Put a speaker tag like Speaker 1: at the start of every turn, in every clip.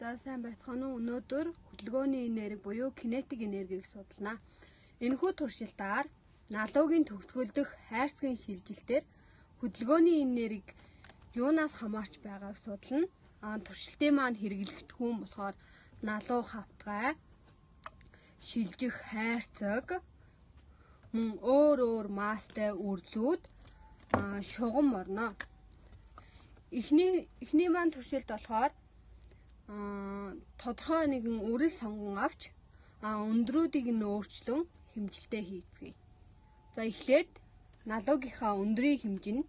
Speaker 1: За сайн байцгаана уу? Өнөөдөр хөдөлгөөний энерги буюу кинетик энергийг судална. Энэхүү туршилтаар налуугийн төгсгөл дэх хайрцгийн шилжилтээр хөдөлгөөний энерги юунаас хамаарч байгааг судална. Туршилтын маань хэрэглэгдэхүүн болохоор налуу хавтгай, шилжих хайрцаг, мөн өөр өөр масстай үрлүүд, шугам орно. Эхний маань туршилт болохоор тодорхой нэгэн үрэл сонгон авч өндрүүдийг нь өөрчлөн хэмжилтээ хийцгээе. За эхлээд налуугийнхаа өндрийг хэмжинэ.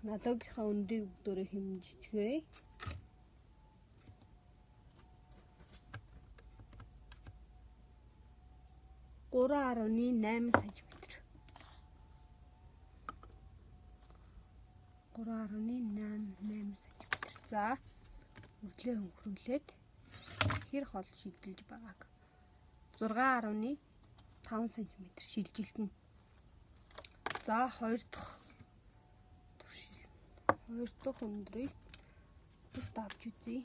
Speaker 1: Налуугийнхаа өндрийг бүгдөөрөө хэмжицгээе. 3.8 см. 3.88 см. За үрдлээ өнгөрүүлээд хэр хол шилжилж байгааг 6.5 см шилжилтэн. За хоёр дахь туршил. Хоёр дахь өндрийг бас авч үзье.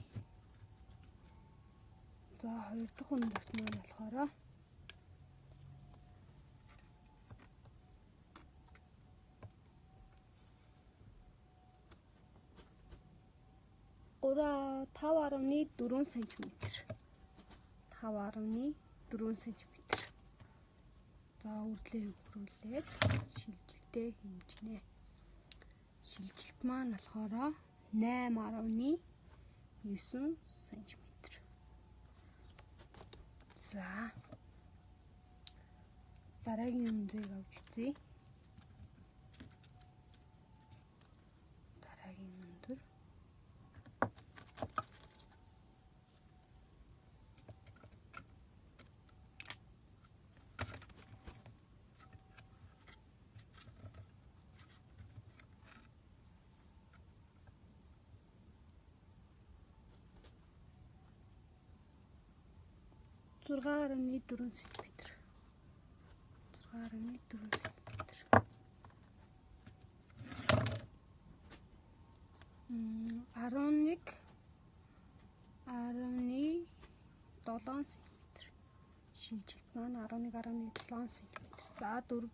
Speaker 1: За хоёр дахь өндөрт маань болохоор 5.4 см. 5.4 см. За үрдлээ өнгөрүүлээд шилжилтээ хэмжинэ. Шилжилт маань болохоор 8.9 см. За дараагийн өндрийг авч үзье. Дараагийн өндөр 6.4 см. 6.4 см. 11.7 см. Шилжилт маань 11.7 см. За дөрөв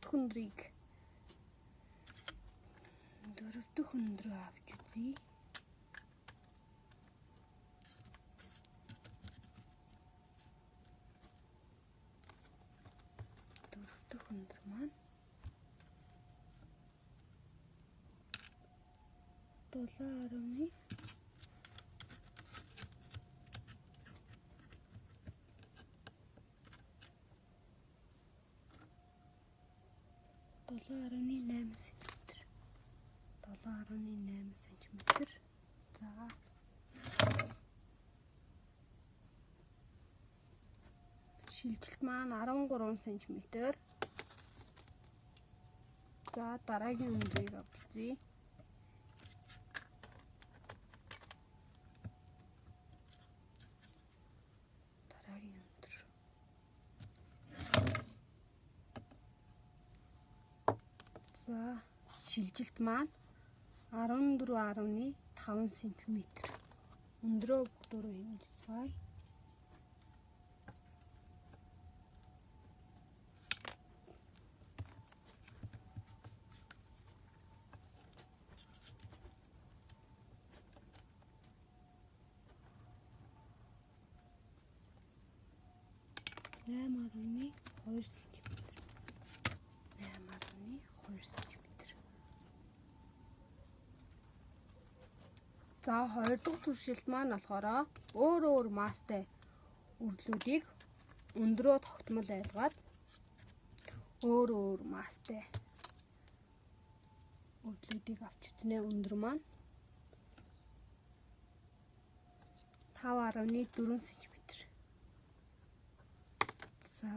Speaker 1: дэх өндрийг авч үзье. Дөрөв дэх өндөр маань 7.7 см. 7.8 см. За шилжилт маань 13 см. За дараагийн өндрийг авч үзье. Дараагийн өндөр. За шилжилт маань 14.5 см. Өндрөө бүгдөө хэмжицгээе. 8.2 см. 8.2 см. За хоёр дахь туршилт маань болохоор өөр өөр масстай үрлүүдийг өндрөө тогтмол айлгаад өөр өөр масстай үрлүүдийг авч үзнэ. Өндөр маань 5.4 см. За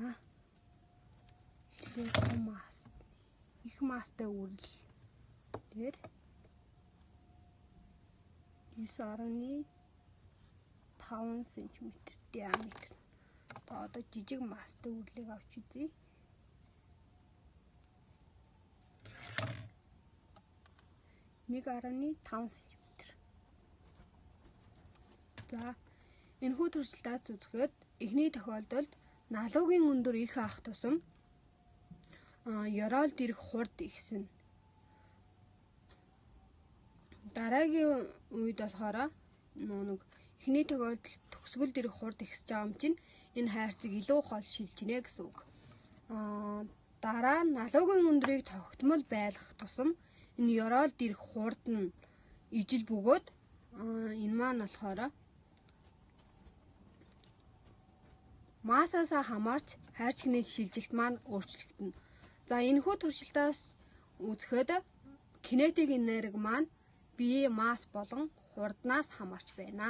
Speaker 1: эхлээд том масс их масстай үрэл дээр 9.5 см диаметр. Одоо жижиг масстай үрлийг авч үзье. 1.5 см. За Энэхүү туршилтаас үзэхэд эхний тохиолдолд налуугийн өндөр их ах тусам ёроолд ирэх хурд ихсэнэ. Дараагийн үед болохоор нэг эхний тохиолдолд төгсгөлд ирэх хурд ихсэж байгаа юм чинь энэ хайрцаг илүү хол шилжинэ гэсэн үг. Дараа нь налуугийн өндрийг тогтмол байлгах тусам энэ ёроолд ирэх хурд нь ижил бөгөөд энэ маань болохоор массаасаа хамаарч хайрцагны шилжилт маань өөрчлөгдөнө. За энэхүү туршилтаас үзэхэд кинетик энерги маань бие масс болон хурднаас хамаарч байна.